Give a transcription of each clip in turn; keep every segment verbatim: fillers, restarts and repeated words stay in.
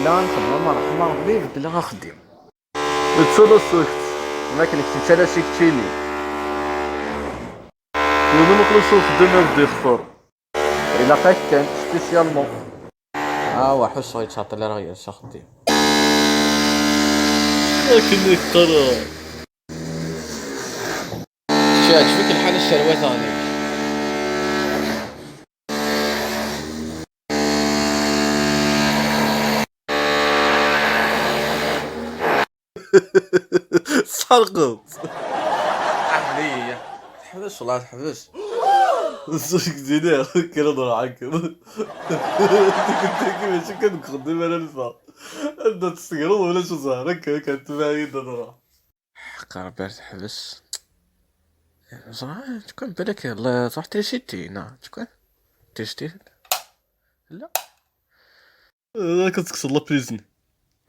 Nxeddem ameṛḥem a Ṛebbi, beddleɣ axeddim. Nettalas-ak-tt. Ma akken kečč nettalas-ik keččini. Yiwen uxlus uxeddim ad d-ixfer. Ilaq-ak kan, spécialement. Ah, wa ḥusseɣ yettɛeṭṭil ara ɣer-s axeddim. Akken i teqqareḍ. Kečč yeɛǧeb-ik lḥal a sserwateɣ deg-k. Tesḥerqeḍ. Ḥbes, teḥbes, wallah, teḥbes. Zik dini, kra d-ruḥ akken. Tikkelt-agi mačči kan deg uxeddim ara neffeɣ. Anda testegreḍ ulac zzher, akka, akka, tebɛ-iyi-d ad ruḥ. Ḥeqq Rebbi ar teḥbes. Ẓra, tkwem balak, la, truḥ trisiti, na, tkwem? Trisiti? La. Ad k-tekkseḍ la prise-nni.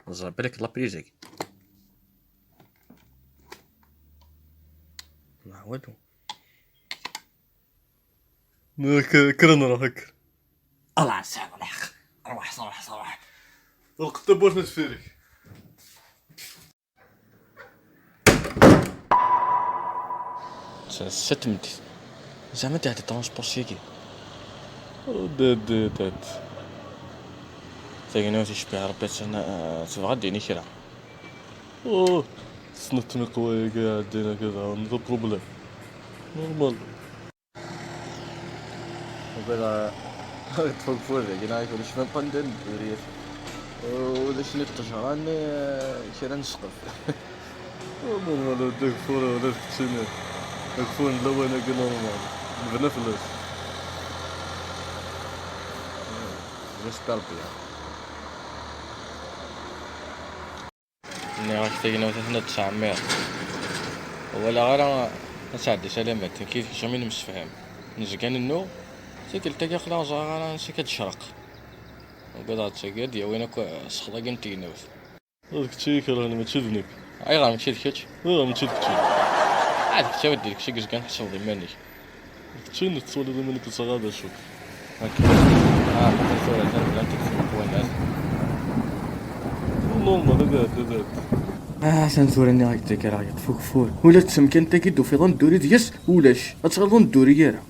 Ẓer balak la prise-agi. Ma walu. Nek, kra nruḥ, kker. Allah, sɛiḍ lḥeqq. Ruḥ, ruḥ, ruḥ. Ɣelqet tawwurt n deffir-ik. Sa, sa tmeddit. Zeɛma ad iɛeddi transport syagi? Oh, dad, dad, dad. Tagnawt icebbeḥ Rebbi, attan, ah, tebɣa ad d-tini kra. Oh, tessneḍ tmiqwa-agi iɛeddan akka daɣen, d problème. Normal. Ugadeɣ ad ṭṭfeɣ ageffur dagi, neɣ ulac même pas anda nedduri. Ulac ni ṭṭejra ni, eh, kra n ssqef. Normal, d ageffur, ula d keččini. Ageffur n lawan-agi normal. Nebna fell-as. J'espère bien. Nniɣ-ak tagnawt aten ad ttɛemmiṛ. Ur walaɣ ara ad tɛeddi salamat, nekk yid-k jamais nemsefham. Nezga nennuɣ, tikkelt-agi aql-aɣ ẓriɣ ara ansi akka d-tecreq. Ugadeɣ d tagi ad d-yawin akk ssexḍ-agi n tegnawt. D kečč i yi-ikerhen, mačči d nekk. Ayɣer mačči d kečč? Ayɣer mačči d kečč? Ah, d kečč, a weddi, d kečč i yezgan tḥesbeḍ iman-ik. D kečč i tettwaliḍ iman-ik d taɣaḍ acu? Akka. Ah, tura atan bdant ad ttmeqwanat. Normal, ad iɛeddi, ad iɛeddi. Ah, atan tura nniɣ-ak-d akka ara ɣ-yeṭṭef ugeffur. Ula d tamkant-agi d-tufiḍ ad nedduri deg-s, ulac. Ad tɣileḍ ur nedduri ara.